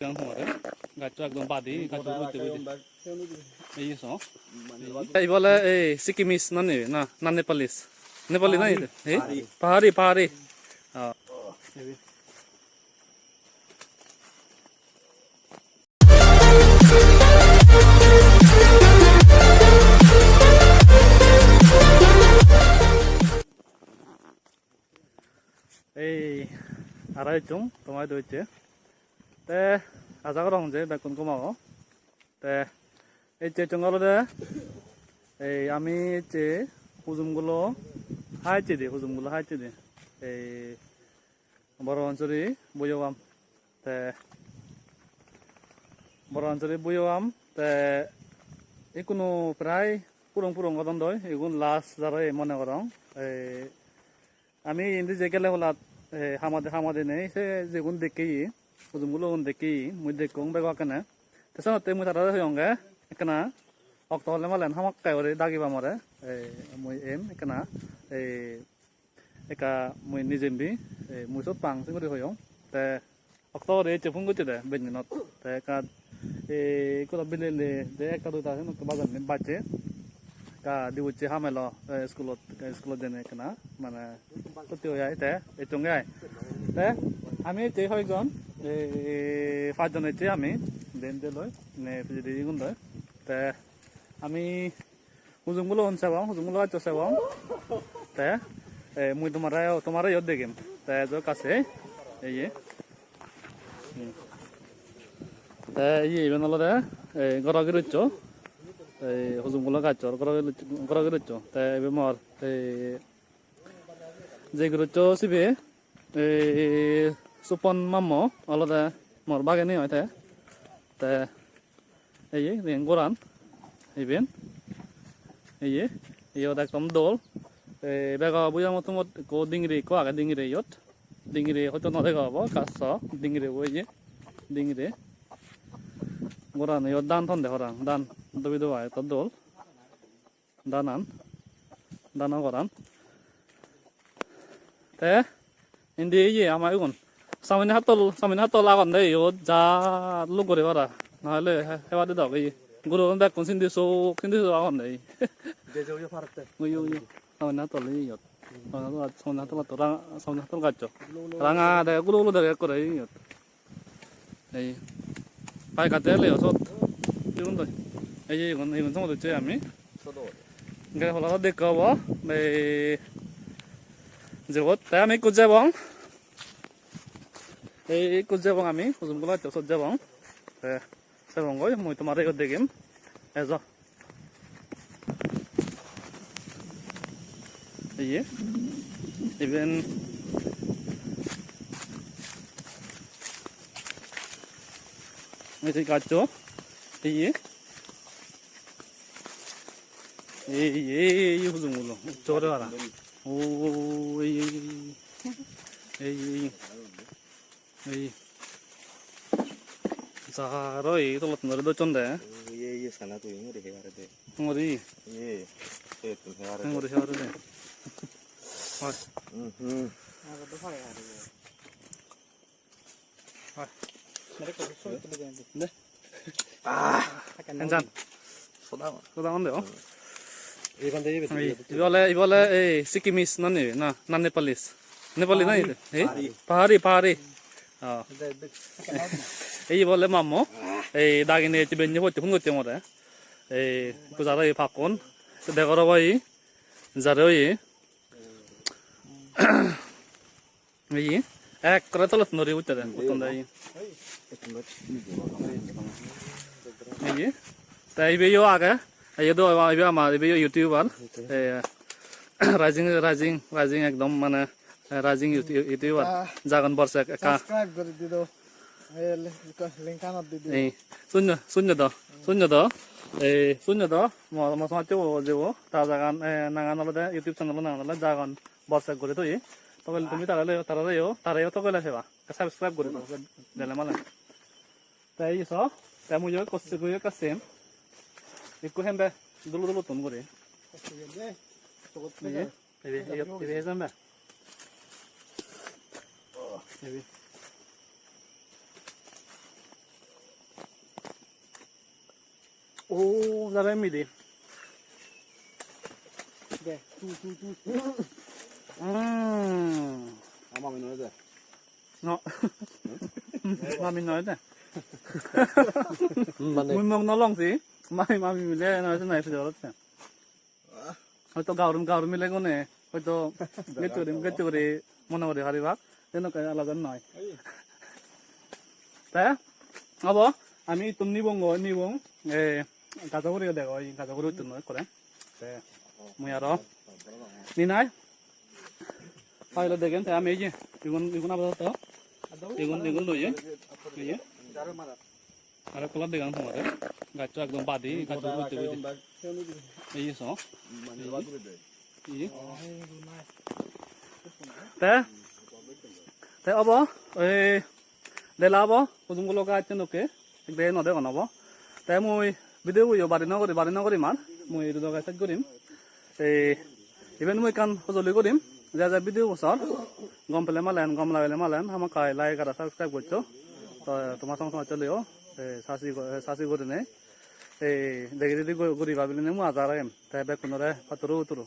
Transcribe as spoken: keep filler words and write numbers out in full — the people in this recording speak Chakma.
Yang hore, gaccho ekdom badi, gaccho boite boite. Ei so. Ei bole ei Sikkimese na ni, na, na Nepalese. Nepali na ni? Ei? Pahari, pahari. Ah. Ei, ara ecchong, toma idu ecche. Te aja gorong je bekkun gom ago. Te ecche ecchong olode, ei ami ecche hujum gulo haichche de, hujum gulo haichche de. Ei Boro Pansuri Buyo Gam. Te Boro Pansuri Buyo Gam. Te ikkunu prai purong purong odon doi. Igun last jaro ei mone gorong. Ei ami indi je gele holat, eh, hamade, hamade nei, se jegun dekkeye, hujum gulo gun dekkeye, mui dekkong bego ekkene. Te senotte mui tarare hoyonge, ekkena okto ole malen hamakkai guri dagiba more, eh, mui em ekkena, eh, ekka mui nijem bi, eh, mui sot pang, sen guri hoyong. Te okto guri ecche phone gotte de, benjinot. Te ekka, eh, ekko do bilele, de ekka duita sen ekka bajar ni bacche. Ekka dibucche hamelo, eh, iskulot, eh, iskulot jene ekkena, mane, sotti oi ai, te, ecchonge ai. Te, ami ecche hoyekjon, eh, pajjon ecche ami, den de loi, ne pijedi igun doi. Te, ami hujum gulo un sebong, hujum gulo gaccho sebong. Te, eh, mui tomare, tomare iyot degem. Te, ejo kasse, eye. Hmm. Te, iye, iben olode, eh, goro giruccho. Ei hujum gulo gacchor goro giruccho, goro giruccho. Te, ibe mor, ei, je giruccho sibe, ei, Supon Mammo olode mor bageni oi te. Te, Ei ye, iyen goran. Iben. Ei ye, iyot ekdom dol. Ei bego buyamo tumot ekko dingiri ekko age, dingiri iyot. Dingiri hoito no dega obo, gasso dingiri bo iye. Dingiri. Goran iyot dan ton de parang, dan dobi dobai ekko dol. Danan, dano goran. Te indi ye ama igun. Samani hattol, samani hattol agon de iyot, ja luk guri para. Nahole he-, heba di dok ye. Guro bekkun sindi sok, sindi sok agon de ye. Je je uyo parette. Uyo, uyo. Samani hattol ye iyot. Samani hattol, samani hattol to ranga, samani hattol gaccho. Ranga de, gulo gulo dege ekkore iyot. Ei. Pai kate ele osot. Igun doi. Ei, ei, igun, igun songo docche ami. Ge hola dekka obo. Ei. Jebot. Te ami ikko jebong. Ei, ikko jebong ami. Hujum gulo osot jebong. Te sebong goi, mui tomare iyot degem. Ejo. Iye, iben, ei je gaccho, iye, ei, ei, ei, hujum gulo, ucche guri para. O, ei, ei, ei, ei. Ei. Jaro ei tolottun dore docchon de. Iye, iye, sana tui ngori hei pare de. Ngori? Iye, ei tun hei pare de. Ngori hei pare de. Hoi. Mhm. Hoi. De. Ah, enjan. Soda. Soda on de, oh. Iban de ibe. Ei, ibe ole, ibe ole, ei, Sikkimese nw ni, na, na Nepalese. Nepali nw ni? Ei? Pahari. Pahari, pahari. Oh. Ei, ibe ole mammo. Ei, dagine ecche benne pocche phone gocche more. Ei, ikko jare ei pakkon. Degor obo ei. Jare oye. Ei, ekkore tolot nori utte de, utton de ei. Ei. Te ibe yo age, ei do ibe ama, ibe yo YouTuber. Eh, rising, rising, rising ekdom mane, eh, rising YouTube, YouTuber. Ah. Jagon borsek ekka. Subscribe gori dido. Eh, link, link anot di dido. Ei, sunyo, sunyo do, sunyo do. Ei, sunyo do, mo, mo somajje bo jebo. Ta jagan, eh, nangan olode, YouTube channel nangan olode Jagon Borsek guri toye. Togele tumi tarare yo, tarare yo, tare yo togele seba. Subscribe guri do, dele male. Te iso, te mui yo kosse guri ekka sem. Ikku hembe dulu dulu tun guri. Iye, ibe, ibe, ibe hejam be. Ibe. Oh, jare mide. De, tu, tu, tu. Mm. Ama mami noi de. No. Mami noi de. Mane? Mui mok no long si. Mami, mami mile noi de, noi de. Hoito gaur, gaur mile gune, hoito getto guri, getto guri mone guri paribak, senokke alada noi. Te, obo, ami ittun nibong goi, nibong, eh, gajo guri dego, ei gajo guri uttun noi ekkore. Te, mui aro ninai, paile degen, te ami ei je, igun, igun apadoto, igun, igun loye, ei je. Aro ekko degang tomare, gaccho ekdom badi, gaccho utte utte. Ei so. Ei. Te, te obo, ei, dela obo, hujum gulo gaccho nokke, ek dagi no degon obo. Te mui video bo yo bari no guri, bari no guri mar, mui idu doge sej gurim. Ei, iben mui ekkan hojoli gurim, je je video bo sor, gom pele malen, gom lagile malen, hamakkai like aro subscribe goccho. To, toma song song choliyo, ei, sasi go-, sasi gurinei, ei, degi degi gu-, guriba bilinei mui aja ragem. Te bekkunore patturu turu.